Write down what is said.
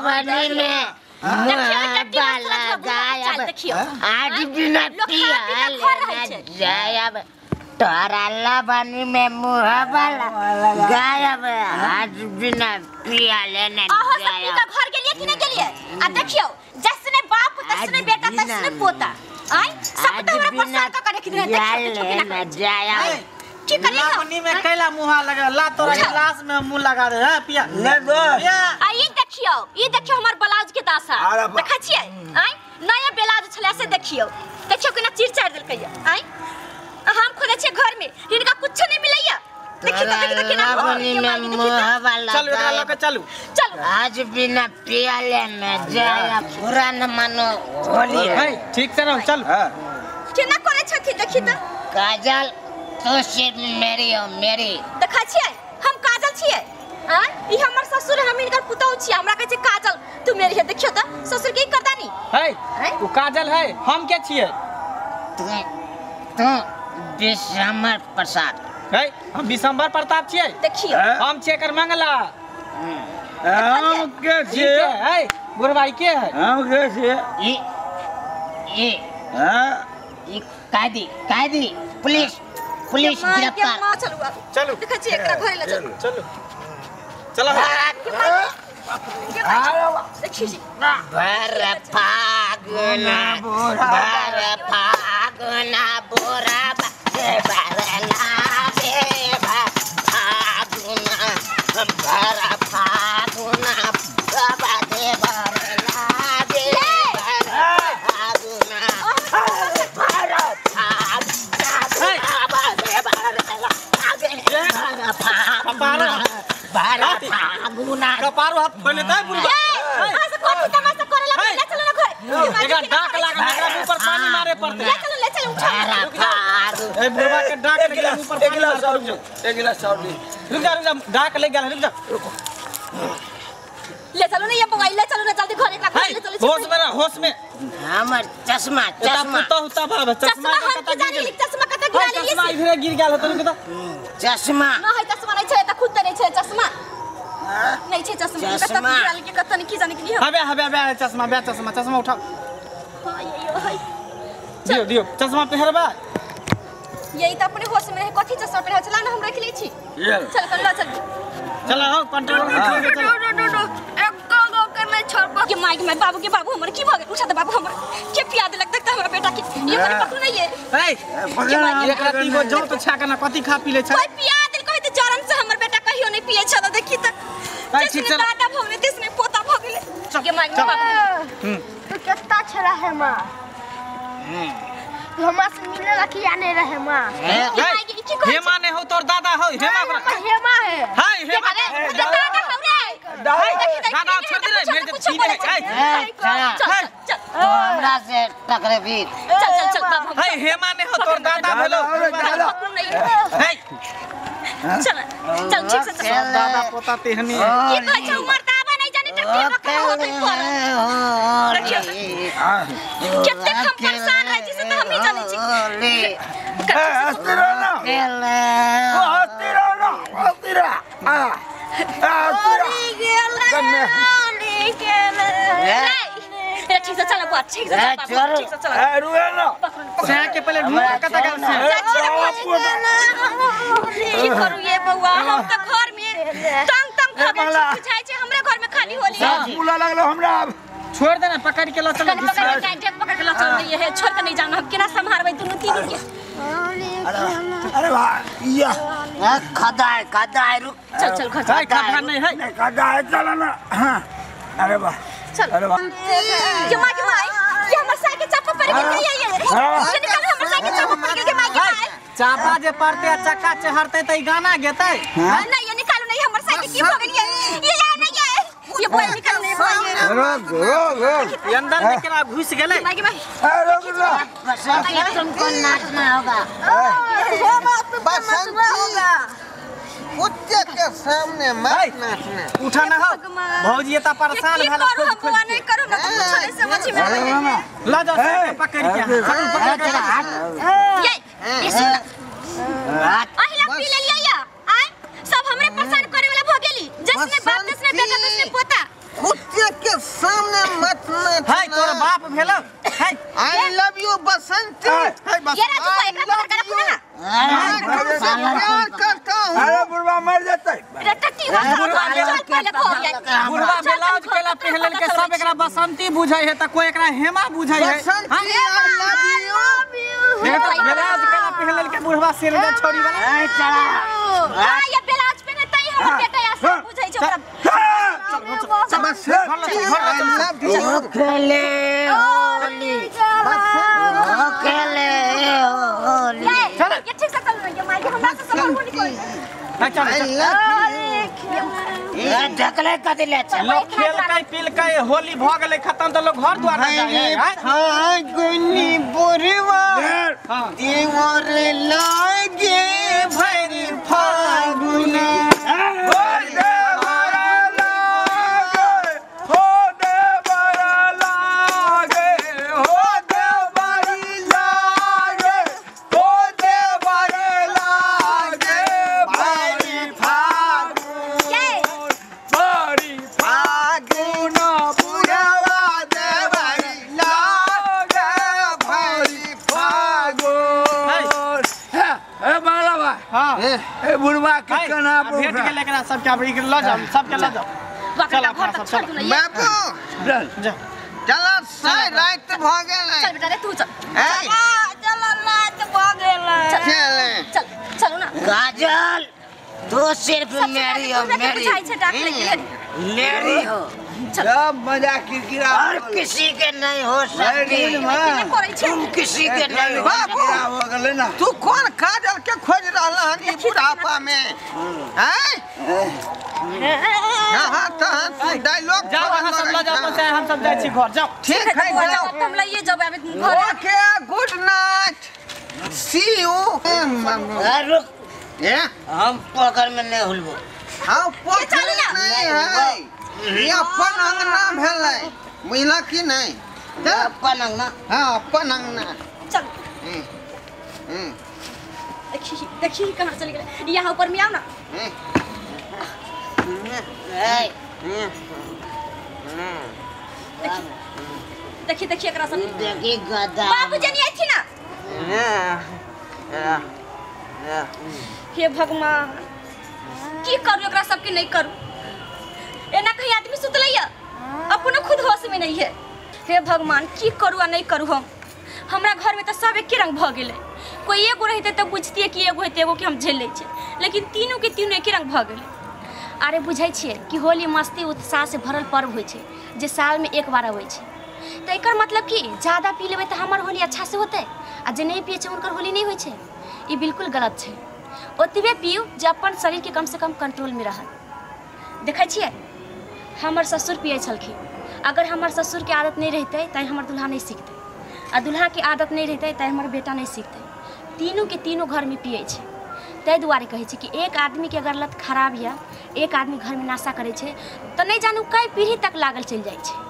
लबनी में मुँह गायब आज बिना पियल जायब तोरा लबनी में मुँह गायब आज बिना पियल न जायब। घर गेलिए कि नहीं गेलिए? आ देखियो जसने बाप तसने बेटा तसने पोता आय सब तो हमरा परेशान क के रख देने। देखियो केना न जायब की करिए लबनी में कैला मुहा लगा ला तोरा गिलास में मुंह लगा दे हां पिया ले बस। आ ई देखियो ई देखियो हमर ब्लाउज के दासा देखै छियै आय नया ब्लाउज छले से देखियो देखियो केना चीर चार देलकै आय। हम खोले छियै घर में हिनका कुछ नहीं मिलैया। देखि त देखि त केना लबनी में मुँह वाला चलू एकरा लके चलू चलू आज बिना पियले न जायब बुरा न मानो होली है ठीक से रहो चल। केना करे छथि देखि त काजल तो सिर्फ मेरी हो मेरी। देखै छियै हम काजल छियै आ ई हमर ससुर हम हिनकर पुतहु छियै हमरा कहै छै काजल तू मेरी है। देखियो त ससुर के करदानी है उ काजल है हम के छियै? तू विश्वम्भर प्रसाद है हम विश्वम्भर प्रताप छियै। देखियो हम छियै एकर मंगला। हम के छियै है बुढ़बाई के है? हम के छियै ई ई हां ई कैदी कैदी पुलिस पुलिस गिरफ्तार। चलू चलू देखै छियै एकरा घरे ले चलू चलू चलो। भर फागुना भर फागुना बोरा भर लागे फागुना भर फागुना बाबा दे भर लागे फागुना भर फागुना बाबा दे भर लागे फागुना भर फागुना। कपारो हाथ खोले त बुढ़बा हां से कथि तमाशा करे लगे ले चलो ना घर एकरा डाक लागल एकरा मुंह पर पानी मारे पड़ते। ले चलो ले चलो उठा ए बुढ़बा के डाक लगे मुंह पर एक गिलास और एक गिलास और रुक जा रुक जा डाक ले गेल रुक जा ले चलो ना ये बगाई ले चलो ना जल्दी घर एकरा ले चलो। होश में रह होश में। हमर चश्मा चश्मा पुतहु तब आवे चश्मा कत गिर चश्मा कत गिरा ले चश्मा इधर गिर गेल होत रुक त चश्मा न है चश्मा नहीं छै त खुद त नहीं छै चश्मा नहीं छै चश्मा कत गिरा ले के कत नहीं की जाने के लिए। हबे हबे हबे चश्मा बे चश्मा चश्मा उठाओ। हां ये है दियो दियो चश्मा पहिरबा यही त अपने होश में रहे कथि चश्मा पहिरा चला ना हम रख ले छी। चल कर चल चल आओ कंट्रोल में चल। एको गो के नहीं छोड़ के my के my बाबू के बाबू हमर की भ गेल उठा त बाबू हमर के पिया देलक देख त हमरा बेटा के ये करे पकड़ू नहीं ये ए एकरा तीगो जौ तो छा के ना कथि खा पी ले छै कोई पिया देल कहि त जरन से हमर बेटा कहियो नहीं पिए छ त देखी त ठीक चल दादा भ गेलै तिसने पोता भ गेलै के my के बाबू तू कितना छला है मां तू हमरा से मिले ला कि आने रहे मां? हेमा ने हो तोर दादा हो हेमा हेमा है हाय हेमा दादा हो रे दादा छोड़ दे रे मेरे पीने है चल चल हमरा से टकरे भी चल चल चल बाबू हाय हेमा ने हो तोर दादा भेलो हाय चल चल ठीक से चल दादा पोता तेहनी की कहै छै उमर दादा नहीं जाने त के बकरा होतै पर देखियो कतेक हम परेशान रहै छी से त हम नहीं जानै छी। हंसती रहो ना हंसती रहो ना हंसती रहो ठीक से चल बुआ ठीक से चल बाबू ठीक से चल रुके ना से के पहले ढूंढ कत गेल से की करू ये बउआ हम त घर में तंग तंग भ गेल छी बुझाइ छै हमरे घर में खाली होली बुला लागलो हमरा छोड़ देना पकड़ के ल चल पकड़ के पकड़ के ल चल नहीं है छोड़ के नहीं जाना हम केना संभारबै दुनू तीनू के। अरे भाई या खदाय खदाय रुक चल चल घर चल खदा नहीं है खदाय चल ना। हां अरे वाह चल अरे वाह के मां के माई ये हमर साइकिल चापा पड़ गेल ये ये निकाल हमर साइकिल चापा पड़ गेल के माई के माई चापा जे पड़ते आ चक्का चहरते त ई गाना गेतै नहीं ये निकालू नहीं हमर साइकिल की भ गेल ये ये यार नहीं ये ये बोल निकाल नहीं बोल रोक रोक रोक अंदर में केना घुस गेलै माई के माई रोक रोक बसंती तुमको नाचना होगा बसंती कुत्ते के सामने मत नाचना उठा ना हो भौजी त परेशान भेल खोज खोज नहीं करू ना कुछ नहीं समझ में ल जा पकड़ के पकड़ के ये ये सुन अहिला पी ले लिया या आय सब हमरे परेशान करे वाला भ गेली जसने बाप तसने बेटा तसने पोता कुत्ते के बसंती ये राजू को एकरा पकड़ के रखू ना। प्यार करता हूँ। अरे बुढ़वा मर जतै। रे टट्टी हो चल पहले खो गया। बुढ़वा ब्लाउज केला पहनल के सब एकरा बसंती बुझै है त कोई एकरा हेमा बुझै है। बसंती I love you. Blouse केला पहनल के बुढ़वा सिर में छोड़ी वाला। ए चला हां ये ब्लाउज पहने तई हमर बेटा या सब बुझै छै ओकरा। बसंती I love you. खेले होली खेले होली। चल ये ठीक से चल ये माई हमरा से सब होली कोई। चल I love you. ये ढकले कथि ले चल। लोग खेल के पील के होली भ गेलै खत्म त लोग घर द्वार न जाय है। फागुनी बुढ़वा देवर लागे भरी फागुन। हो देवर लागे हो देवर लागे हो देवर लागे हो देवर लागे भरी फागुन भरी फागुन बुढ़वा देवर लागे भरी फागुन। ए बाला भाई हां ए बुढ़वा के कना भेट गेल एकरा सब के अब ल जाओ सबके ल जाओ। चल घर तक छोड़ दू ना ये। बाबू चल चल साई रात भ गेलै। चल बेटा रे तू चल। ए चल रात भ गेलै। चल चल चलो ना। काजल तू सिर्फ मेरी हो मेरी मेरी हो। सब मजा किरकिरा और किसी के नहीं हो सकती। तुम किसी के नहीं हो। बाबू ना तू कौन काजल के खोज रहल हन ई बुढ़ापा में? हैं हां हां डायलॉग जाओ अहाँ सब ल जाओ चाहे हम सब जाइ छी घर जाओ। ठीक है जाओ हम लइए जब अभी घर। Okay good night see you. रुक ए हम पोखर में नहीं हुलबो। हां पोखर नहीं है ये अपन अंगना भेलै बुझला कि नहीं? अपन अंगना। हां अपन अंगना। चल देखी देखी कहां चल गेलै। यहाँ ऊपर में आओ ना। देखी देखी एकरा सब देखी गदा बाबू जनी आथि ना। हे भगवान की करू एकरा सबके नहीं करू। एना कहीं आदमी सुतलैया अपनो खुद होश में नहीं है। हे भगवान की करू आ नहीं करू। हम हमरा घर में तो सब एके रंग भ गेलै। कोई एगो रहते तो बुझतिए कि एगो हेतै एगो के हम झेल लै छियै, लेकिन तीनों के तीनों एके रंग भ गेलै। अरे बुझै छियै कि होली मस्ती उत्साह से भरल पर्व होइ छै जे साल में एक बार अबै छै। तो एकर मतलब कि ज़्यादा पी लेबै तऽ हमर होली अच्छा से होतै आ जे नहीं पियै छै हुनकर होली नहीं होइ छै। ई बिल्कुल गलत छै। ओतबे पियू जे अपन शरीरके कम से कम कंट्रोल में रहत। देखै छियै हमर ससुर पियै छलखिन। अगर हमर ससुरके आदत नहीं रहितै तऽ हमर दुल्हा नहीं सीखतै आ दुल्हाके आदत नहीं रहितै तऽ हमर बेटा नहीं सीखतै। तीनों के तीनों घरमे पियै छै। ताहि दुआरे कहै छै कि एक आदमीके अगर लत खराब यऽ, एक आदमी घरमे नशा करै छै तऽ नहि जानू कई पीढ़ी तक लागल चलि जाइ छै।